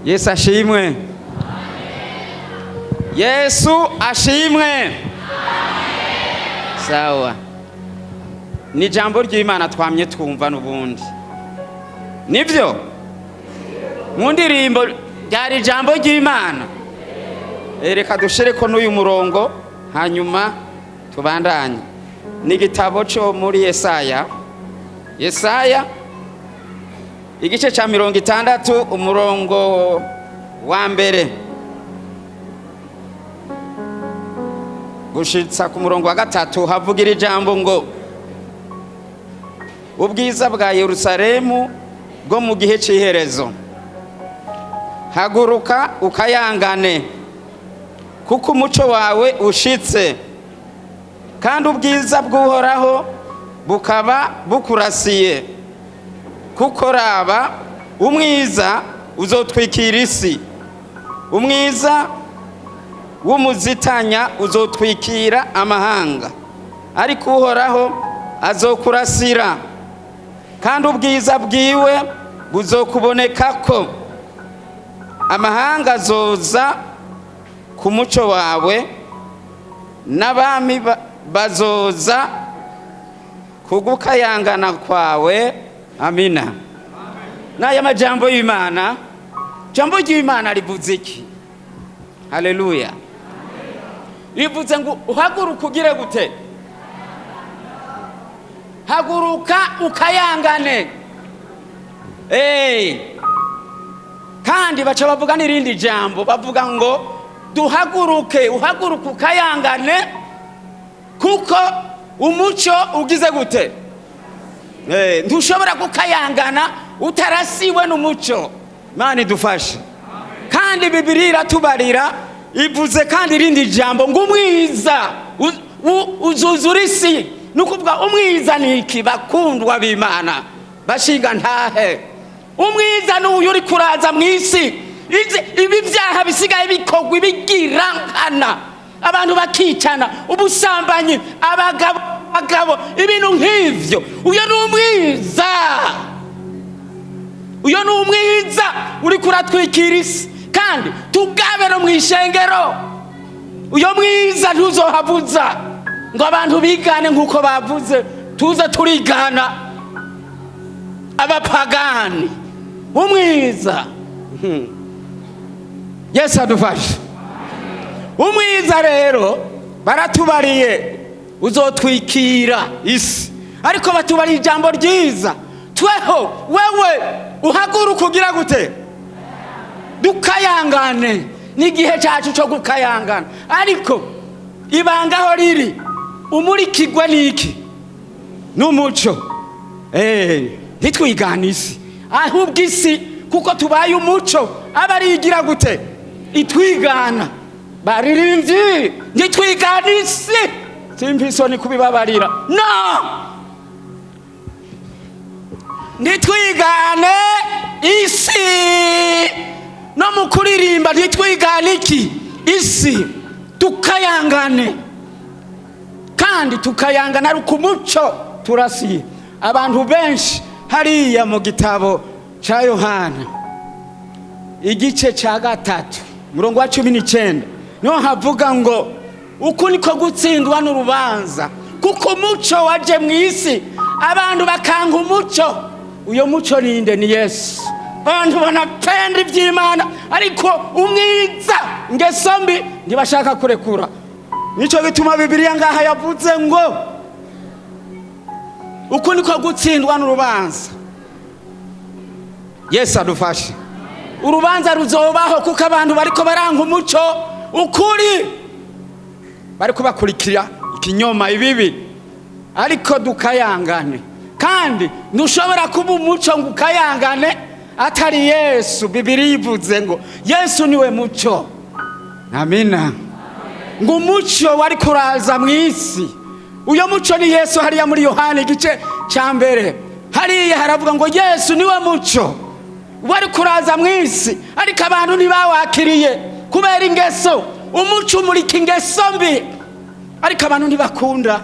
Yesu ashimwe. Yesu ashimwe. Sawa, ni ijambo ry'Imana twamye twumva n'ubundi nibyo mu ndirimbo ryari ijambo ry'Imana. Reka dushire ko n'uyu murongo, hanyuma tubandanye. Ni igitabo cyo muri Yesaya, Yesaya igice cya 60, umurongo wa mbere gushitsa ku murongo wa gatatu. Havugira ijambo ngo: "Ubwiza bwa Yerusalemu bwo mu gihe cy'iherezo. Haguruka ukayangane, kuko umuco wawe ushitse, kandi ubwiza bw'Uhoraho bukaba bukurasiye. Kuko raba, umwiza uzotwikira isi, umwiza w'umuzitanya uzotwikira amahanga, ariko Uhoraho azokurasira, kandi ubwiza bwiwe buzokubonekako. Amahanga azoza ku muco wawe, n'abami bazoza kugukayangana kwawe." Amina. N'aya majambo y'Imana. Jambo ry'Imana rivuze iki? Haleluya! Rivuze ngo uhaguruka ugire gute? Haguruka ukayangane. Kandi baca bavuga n'irindi jambo, bavuga ngo duhaguruke, uhaguruke ukayangane, kuko umuco ugize gute? Ntushobora gukayangana utarasiwe n'umuco. Imana idufashe. Kandi Bibiliya iratubarira, ivuze kandi irindi jambo ngo umwiza uzuzura isi. Ni ukuvuga umwiza ni iki? Bakundwa b'Imana, bashinga ntahe, umwiza ni uyu uri kuraza mu isi. Ibi byaha bisigaye bikorwa ibigirankana, abantu bakicana, ubusambanyi, abagabo abagabo, ibintu nk'ivyo, uyo ni umwiza. Uyo ni umwiza uri kuratwikira isi. Kandi tugabe no mu ishengero, uyo mwiza ntuzohavuza ngo abantu bigane nk'uko bavuze tuze turigana abapagani. Umwiza. Yesu adufashe. Umwiza rero baratubariye uzotwikira isi, ariko batubariye ijambo ryiza. Tweho wewe uhaguruka ugira gute? Dukayangane. N'igihe cyacu cyo gukayangana. Ariko ibanga aho riri, umurikirwe n'iki? N'umuco. Ntitwigane isi, ahubwo isi, kuko tubaye umuco, aba arigira gute? Itwigana. Baririmbyi, ntitwigane isi. Simva isoni kubibabarira. No ntitwigane isi no mu kuririmba. Ntitwigane iki? Isi. Tukayangane, kandi tukayangana ari ku muco turasiye. Abantu benshi hariya mu gitabo cya Yohana igice cya 3, murongo wa 19, niho havuga ngo: "Uku niko gutsindwa n'urubanza, kuko umuco waje mu isi, abantu bakanga umuco." Uyo muco ninde? Ni Yesu. Abantu banapenda iby'Imana, ariko umwiza, ingeso mbi ntibashaka kurekura. Nicyo gituma Bibiliya ngaha yavuze ngo: "Uku niko gutsindwa n'urubanza." Yesu adufashe. Urubanza ruzobaho kuko abantu bariko baranga umuco, ukuri, bariko bakurikira ikinyoma, ibibi. Ariko dukayangane. Kandi ntushobora kuba umuco ngo ukayangane atari Yesu. Bibiliya ivuze ngo Yesu niwe muco. Amina. Ngo umuco wari kuraza mu isi, uyo muco ni Yesu. Hariya muri Yohani igice cya mbere, hariya haravuga ngo Yesu niwe muco wari kuraza mu isi, ariko abantu ntibawakiriye kubera ingeso. Umuco umurika ingeso mbi, ariko abantu ntibakunda,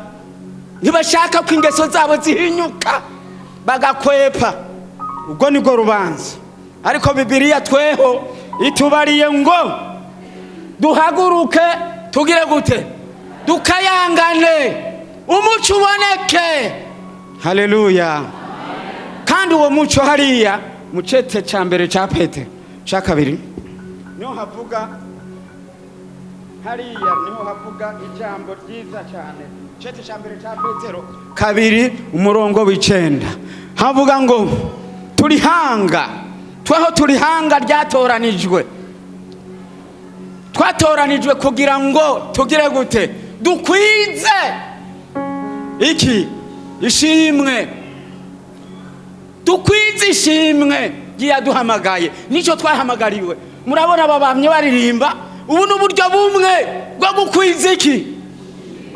ntibashaka ko ingeso zabo zihinyuka, bagakwepa. Ubwo nibwo rubanza. Ariko Bibiliya tweho Itubariye ngo duhaguruke, tugire gute? Dukayangane, umuco uboneke. Haleluya! Kandi uwo muco, hariya mu cete cya mbere cya Petero cya kabiri niho havuga, hariya niho havuga ijambo ryiza cyane. Cete cya mbere cya Petero 2, umurongo w'9, havuga ngo turi hanga, tweho turi hanga ryatoranijwe, twatoranijwe kugira ngo tugire gute? Dukwize iki? Ishimwe. Dukwize ishimwe ry'iyaduhamagaye. Nicyo twahamagariwe. Murabona aba bamye baririmba. Ubu ni uburyo bumwe bwo gukwiza iki?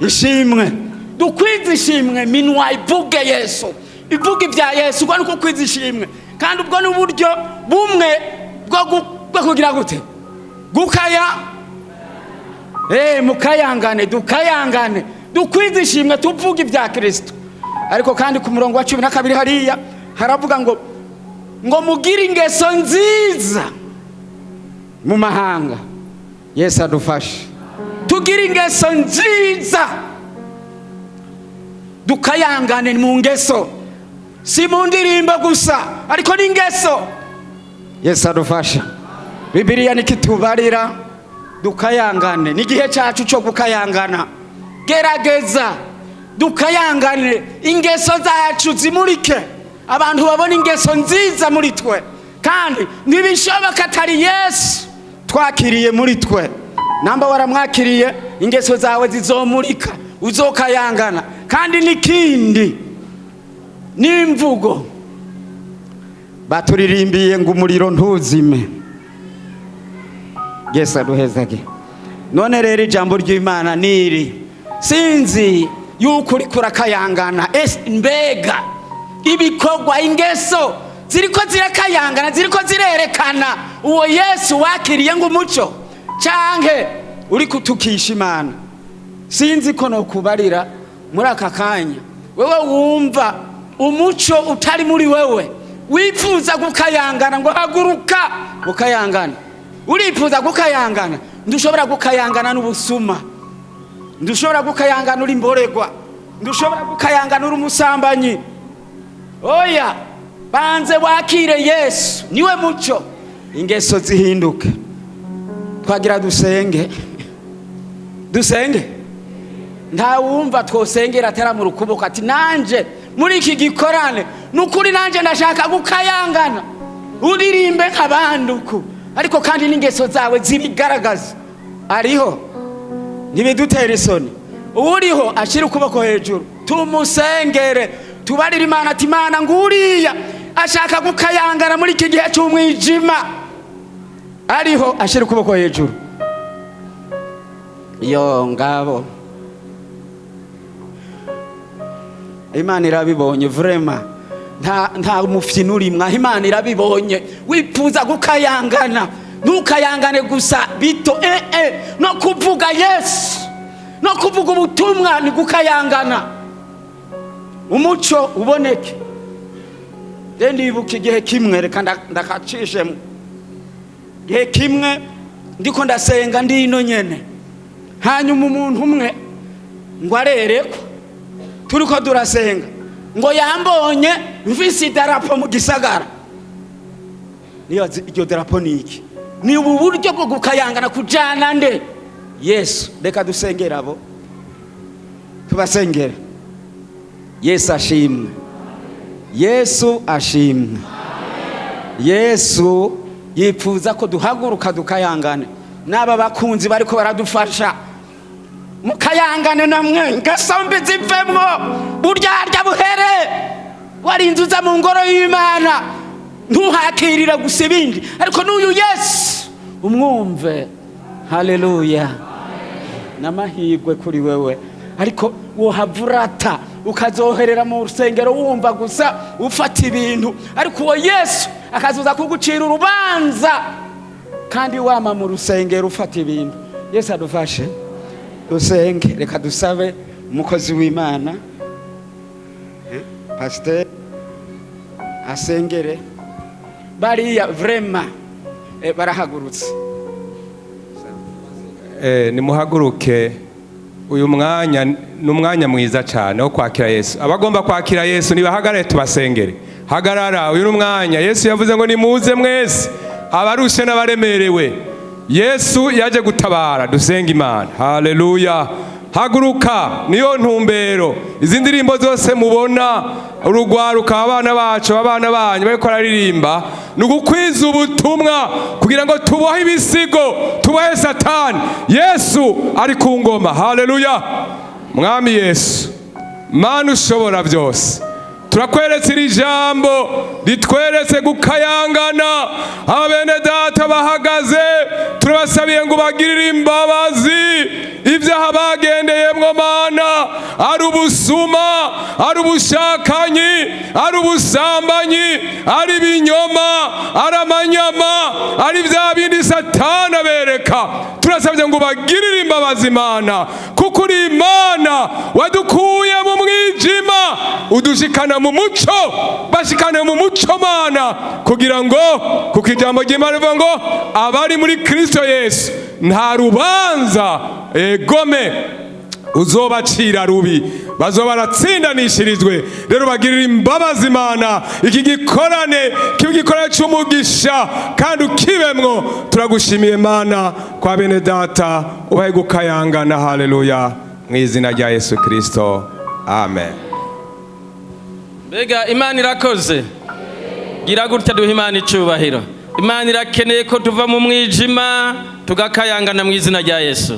Ishimwe. Dukwize ishimwe, minwa ivuge Yesu, ivuge ibya Yesu. Ubwo ni ukwiza ishimwe, kandi ubwo ni uburyo bumwe bwo kugira gute? Gukaya mukayangane, dukayangane, dukwize ishimwe, tuvuge ibya Kirisito. Ariko kandi ku murongo wa 12 hariya haravuga ngo mugire ingeso nziza mu mahanga. Yesu adufashe tugire ingeso nziza, dukayangane mu ngeso, si mu ndirimbo gusa, ariko n'ingeso. Yesu adufasha. Bibiliya nikitubarira dukayangane. N'igihe cyacu cyo gukayangana. Gerageza dukayangane, ingeso zacu zimurike, abantu babona ingeso nziza muri twe. Kandi ntibishoboka atari Yesu twakiriye muri twe. Namba waramwakiriye, ingeso zawe zizomurika, uzokayangana. Kandi n'ikindi n'imvugo baturirimbiye ngo umuriro ntuzime. Yesu aduhezage. None rero ijambo ry'Imana niri: sinzi yuko uriko urakayangana. Ese mbega ibikorwa, ingeso ziriko zirakayangana, ziriko zirerekana uwo Yesu wakiriye ngo umuco, canke uri kutukisha Imana? Sinzi ko nokubarira muri aka kanya, wewe wumva umuco utari muri wewe, wifuza gukayangana, ngo haguruka gukayangana. Urifuza gukayangana? Ndushobora gukayangana n'ubusuma, ndushobora gukayangana uri mboregwa, ndushobora gukayangana uri umusambanyi. Oya, banze wakire Yesu, niwe muco, ingeso zihinduke. Twagira dusenge, dusenge. Nta wumva twosengera ataramura ukuboko ati: "Nanje muri iki gikorane nukuri nanje ndashaka gukayangana." Uririmbe nk'abandi uku, ariko kandi n'ingeso zawe zibigaragaza. Ariho? Ntibidutera isoni. Uriho ashyira ukuboko hejuru, tumusengere, tubarire Imana ati: "Imana, nguriya ashaka gukayangana muri iki gihe cy'umwijima." Ariho? Ashyira ukuboko hejuru. Yo ngabo, Imana irabibonye. Vraiment, nta mufyino urimwo aho. Imana irabibonye. Wifuza gukayangana, ntukayangane gusa bito, no kuvuga Yesu, no kuvuga ubutumwa ni gukayangana, umuco uboneke. Rero ndibuka igihe kimwe, reka ndakacishemo, igihe kimwe ndiko ndasenga ndi ino nyene, hanyuma umuntu umwe ngo arerekwa turiko turasenga, ngo yambonye mfise idarapo mu gisagara. Niyo iryo darapo ni iki? Ni ubu buryo bwo gukayangana, kujana nde? Yesu. Reka dusengere abo, tubasengere. Yesu ashimwe, Yesu ashimwe. Yesu yipfuza ko duhaguruka dukayangane. N'aba bakunzi bariko baradufasha, mukayangane namwe, ingeso mbi zivemwo, buryarya buhere. Warinze uza mu ngoro y'Imana, ntuhakirire gusa ibindi, ariko n'uyu Yesu umwumve. Haleluya! N'amahirwe kuri wewe, ariko wohava urata ukazoherera mu rusengero wumva gusa ufata ibintu, ariko uwo Yesu akazoza kugucira urubanza kandi wama mu rusengero ufata ibintu. Yesu adufashe. Dusenge. Reka dusabe umukozi w'Imana, pasiteri, asengere bariya. Vraiment. Barahagurutse. Nimuhaguruke. Uyu mwanya ni umwanya mwiza cyane wo kwakira Yesu. Abagomba kwakira Yesu nibahagarare tubasengere. Hagarara, uyu ni umwanya. Yesu yavuze ngo: "Nimuze mwese abarushe n'abaremerewe." Yesu yaje gutabara. Dusenga Imana. Haleluya. Haguruka, niyo ntumbero. Izi ndirimbo zose mubona urugwaruka, abana bacu, abana banyu bariko bararirimba, ni ugukwiza ubutumwa kugira ngo tubohe ibisigo, tubohe Satani. Yesu ari ku ngoma. Haleluya. Mwami Yesu, Mana ushobora byose, turakweretse iri jambo ritweretse gukayangana. Abene data bahagaze, turabasabiye ngo ubagirire imbabazi. Ibyaha bagendeyemwo, Mana, ari ubusuma, ari ubushakanyi, ari ubusambanyi, ari ibinyoma, ari amanyama, ari bya bindi Satani abereka, turasabye ngo ubagirire imbabazi, Mana, kuko uri Imana wadukuye mu mwijima udushikana mu muco. Bashikane mu muco, Mana, kugira ngo, kuko ijambo ry'Imana rivuga ngo abari muri Kristo Yesu nta rubanza egome uzobacira rubi, bazoba baratsindanishirijwe. Rero bagirira imbabazi, Imana. Iki gikorane kibe igikorane cy'umugisha kandi ukibemwo. Turagushimiye, Mana, kwa bene data ubahe gukayangana. Haleluya. Mu izina rya Yesu Kristo, amen. Mbega Imana irakoze! Gira gutya duha Imana icubahiro. Imana irakeneye ko tuva mu mwijima tugakayangana mu izina rya Yesu.